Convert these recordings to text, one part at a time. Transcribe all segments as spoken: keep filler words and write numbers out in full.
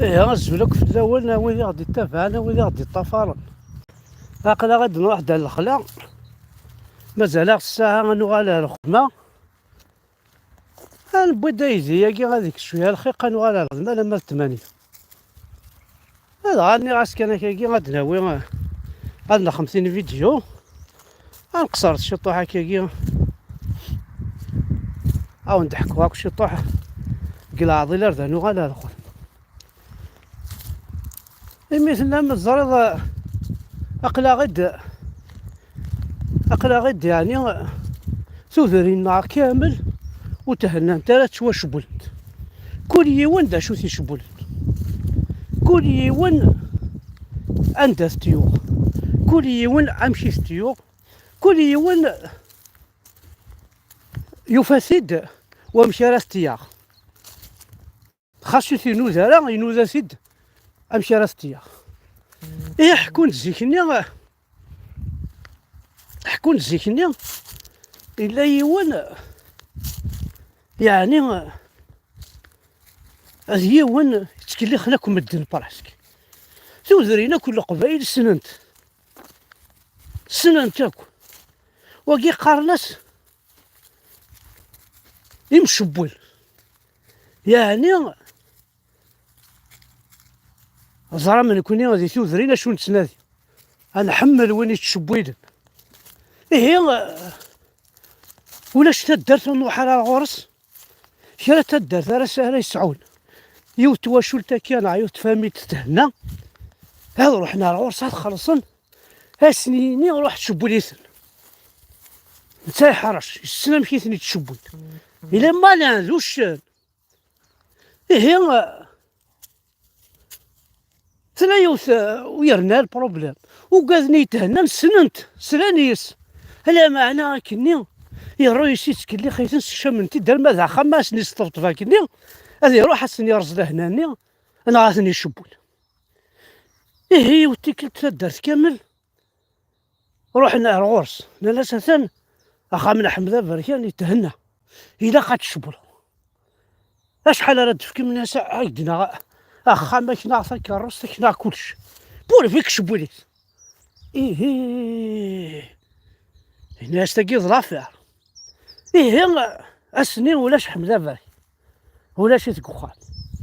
Ihi, azul akk fell-awen, a wid i ɣ-d-ittabaɛen, a wid i ɣ-d-iṭṭafaren. Aql-aɣ ad nruḥ-d ar lexla. Mazal-aɣ ssaɛa ad nuɣal ar lxedma. Ad newwi-d aydi-agi, ad ikkes cwiya lxiq, ad nuɣal ar lxedma alamma d ttmanya. Dɣa nniɣ-as kan akkagi ad d-nawi, ad nexdem tin vidéo. Ad nqeṣṣret ciṭuḥ akkagi. Ad wen-d-ḥkuɣ akk ciṭuḥ deg leɛḍil ar da nuɣal ar lxedma. Imi tellam teẓriḍ, aql-aɣ-id, aql-aɣ-id, yeɛni, tudrin-nneɣ kamel ur thennant ara, ttwacewwlent. Kul yiwen d acu t-icewwlen. Kul yiwen anda t-yuɣ. Kul yiwen amek i t-yuɣ. Kul yiwen yufa-t-id wamek ara t-yaɣ. Xas ur t-inuda ara, inuda-t-id amek ara t-yaɣ. Ih, ḥekkun-d zik-nni, ḥekkun-d zik-nni, yella yiwen, yeɛni, d yiwen yettkellixen akk medden presque. Tudrin akk n Leqbayel ssnen-t. Ssnen-t akk. Wagi qqaren-as imcewwel. Yeɛni, ẓram nekkni di tudrin acu nettnadi. Ad nḥemmel win yettcewwilen. Ihi, ulac taddart ur nruḥ ara ɣur-s. Kra taddart ara s-, ara yesɛun yiwet twacult akka neɣ yiwet tfamilt thenna, ad ruḥen ar ɣur-s ad xellṣen, ad sen-yini ruḥ tcewwel-iten. Netta yeḥrec, yessen amek i ten-ittcewwil. Ila ma lɛan d uccen. Ihi, tella yiwet, eh, u yerna lproblem. Ugaden i yethennan ssnen-t, slan yes. Lameɛna akkenni, iṛuy-is yettkellix-iten, ssekcamen-t-id arma d axxam, ma asen-isṭebṭeb akkenni, ad iṛuḥ ad sen-yerẓ lehna-nni, neɣ ad ten-icewwel. Ihi, yiwet tikkelt taddart kamel, ruḥen ar ɣur-s, nnan-as: "Atan axxam n Ḥmed Aberkan yethenna, ilaq ad tcewwleḍ. Acḥal ara d-tefkem?" Nnan-as: "Ad k-d-naɣ axxam, ad k-naɣ takeṛṛust, ad k-naɣ kullec. Pourvu k-tcewwel-it." Ihi, yenna-as: "Tagi d l'affaire." Ihi, ass-nni ulac Ḥmed Aberkan. Ulac-it deg uxxam.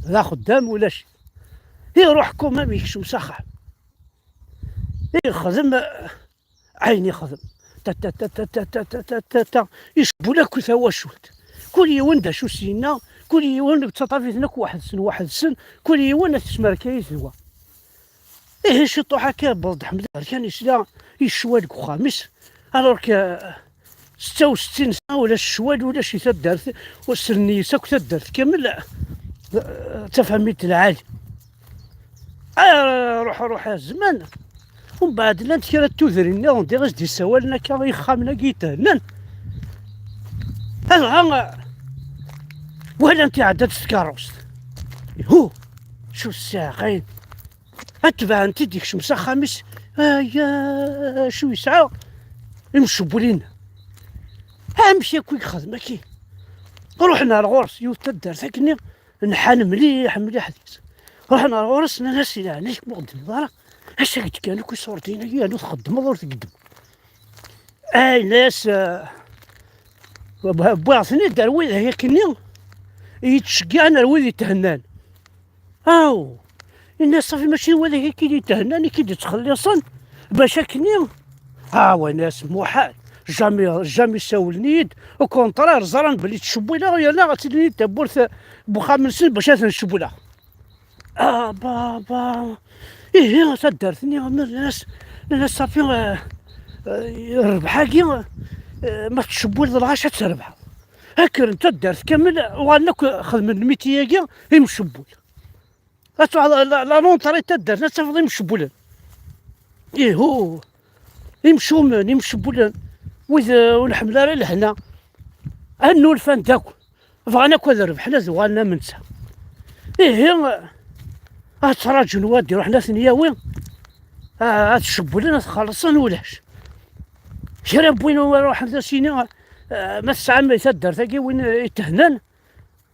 D axeddam, ulac-it. Iruḥ quand même yekcem s axxam. Ixdem ayen ixdem. Ta, ta, ta. Icewwel akk tawacult. Kul yiwen d acu s-yenna, kul yiwen d taṭṭaf-iten akk weḥd-sen, weḥd-sen, kul yiwen ad t-tesmerka yid-wa. Ihi, ciṭuḥ akka yewweḍ-d Ḥmed Aberkan, yesla i ccwal deg uxxam-is. Alors que setta u settin sna ulac ccwal, ulac i taddart, ur sellen-is akk taddart kamel, eh, d tafamilt lɛali. Ah, ruḥ, ruḥ zzman. Umbeɛd llant kra n tudrin nniḍen diɣ i s-d-issawalen akka i yexxamen-agi yethennan. Dɣa, eh, walant iɛedda-d s tkeṛṛust. Ihu, cu ssiɛqayen. Ad tebɛen-t-id yekcem s axxam-is, aya, acu yesɛa imcewwlin. Amek akk i yexdem akki? Ruḥen ar ɣur-s, yiwet taddart akkenni, nḥan mliḥ, mliḥ deg-s. Ruḥen ar ɣur-s, nnan-as: "Di leɛnaya-k, ma ur txeddmeḍ ara, ass-agi d-kkan akk iṣurdiyen-agi, yernu txeddmeḍ ur tgeddmeḍ." Ay, nnan-as, eh, wwiɣ-ten-id ar wid akkenni i yettceggiɛen ar wid yethennan. Aw! Yenna-as: "Ṣafi, mačči d wid-agi i k-id-yethennan, i k-id-yettxelliṣen bac akkenni?" Aw, yenna-as: "Muḥal, jamais, jamais sawlen-iyi-d, au contraire, ẓran belli ttcewwileɣ, yerna ad tilin-iyi-d tawwurt n wexxam-nsen bac ad ten-cewwleɣ." Ah, baba! Ihi, taddart-nni, nnan-as, nnan-as: "Ṣafi, eh, eh, rrbeḥ-agi, eh, ma tettcewwileḍ lɣaci ad trebḥeḍ." Kkren taddart kamel, uɣalen akk xedmen lmiti-agi imcewwel. Ad tuɣal la, la, la rentrée n taddart, ad tafeḍ imcewwlen. Ihu, imcumen, imcewwlen, wid, eh, ur nḥemmel ara lehna, ad nnulfan d akk, bɣan akk ad rebḥen, ad uɣalen am netta. Ihi, ad ttraǧun wa ad d-iruḥen ad ten-yawi, a-, ad cewwlen, ad xellṣen, ulac. Kra n win ur iruḥen ad as-yini, eh, ma tesɛam taddart-agi win, eh, itehnan,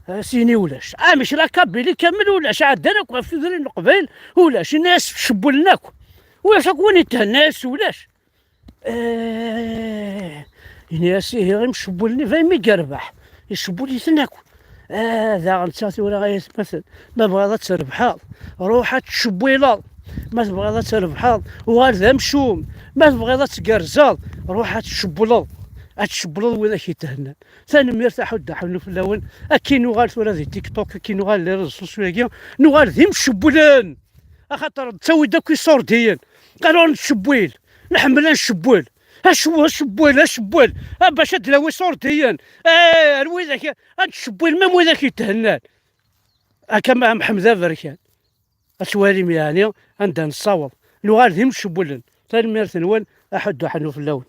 As-yini ulac. Amek la Kabylie kamel ulac, ɛeddan akk ɣef tudrin n Leqbayel, ulac. Ini-as ttcewwilen akk. Ulac akk win yethenna-as ulac. Eh, ini-as ihi imcewwilen iban mi yerbeḥ, icewwil-iten akk. Ah, daɣen netta tura ay atmaten, ma tebɣiḍ ad trebḥeḍ, ruḥ ad tcewwileḍ. Ma tebɣiḍ ad trebḥeḍ, uɣal d amcum. Ma tebɣiḍ ad tgerrzeḍ, ruḥ ad tcewwleḍ. Ad tcewwleḍ widak yethennan. Tanemmirt a Ḥuddu Ḥennu fell-awen. Akken nuɣal tura di TikTok, akken nuɣal les réseaux sociaux-agi, nuɣal d imcewwlen. Axaṭer nettawi-d akk iṣurdiyen. Qal ur nettcewwil. Nḥemmel ad ncewwel. Acewwel, acewwel, acewwel. A bac ad d-nawi iṣurdiyen. Eh, ar widak, ad ncewwil, même widak yethennan. Akka ma Mḥemmed Aberkan. Ad twalim yeɛni anda nessaweḍ. Nuɣal d imcewwlen. Tanemmirt-nwen, a Ḥuddu Ḥennu fell-awen.